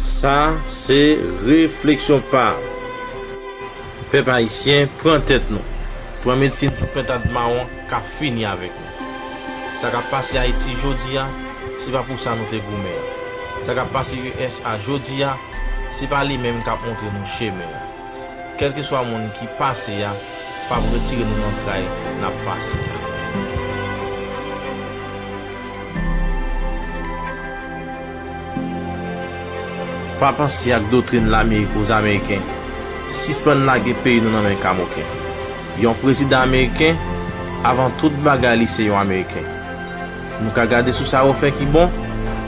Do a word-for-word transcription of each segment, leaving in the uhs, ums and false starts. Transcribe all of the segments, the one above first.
Sa se refleksyon pa m. Pèp ayisyen, pran tèt nou. Pran medsin sou pentad mawon k ap fini avèk nou. Sa k ap pase Ayiti jodi a, se pa pou sa nou te goumen an. Sa k ap pase U S A jodi a, se pa li menm k ap montre nou chemen an. Kèlkeswa moun ki pase a, p ap retire nou nan tray n ap pase a. Pa panse ak doktrin Lamerik ozameyiken. Sispann lage peyi nou nan men kamoken. Yon prezidan ameriken, avan tout bagay li se yon ameriken. Nou ka gade sou sa yo fè ki bon,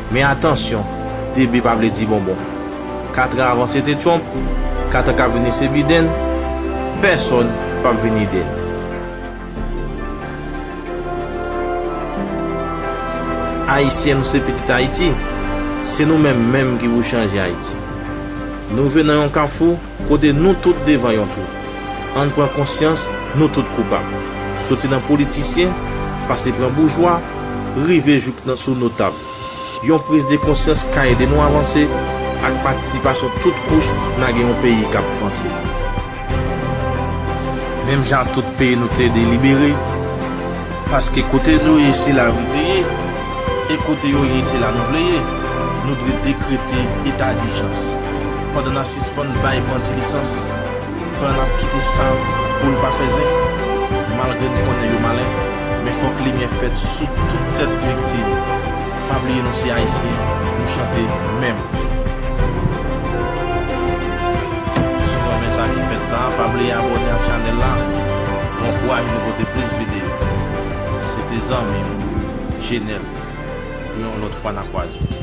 men atansyon, debe pa vle di bonbon. Kat an avan se te Trump, kat an k ap vini se Biden, pèsonn p ap vin ede n. Ayisyen, nou se pitit Ayiti. Se nou menm menm ki pou chanje Ayiti. Nou rive nan yon kafou kote nou tout devan yon twou. Ann pran konsyans, nou tout koupab. Soti nan politisyen, pase pran boujwa, rive jouk nan, sou notab. Yon priz de konsyans ka ede nou avanse, ak patisipasyon tout kouch n a gen yon peyi k ap vanse. Menm jan ak tout peyi nou te delibere, paske kote nou ye se la nou te ye, e kote yo ye se la nou vle ye, nou dwe dekrete eta dijans. Pandan n a sispann bay bandi lisans, pandan n ap kite sa pou l pa fè zen, malgre n konnen yo malen, men fòk limyè fèt sou tout tèt viktim. Pa bliye nou se Ayisyen, nou chante menm. Si w renmen sa ki fèt la, pa bliye abòne ak chanèl la pou ankouraje nou pote plis videyo. Se te zanmi w, Jenèl, pou yon lòt fwa n a kwaze.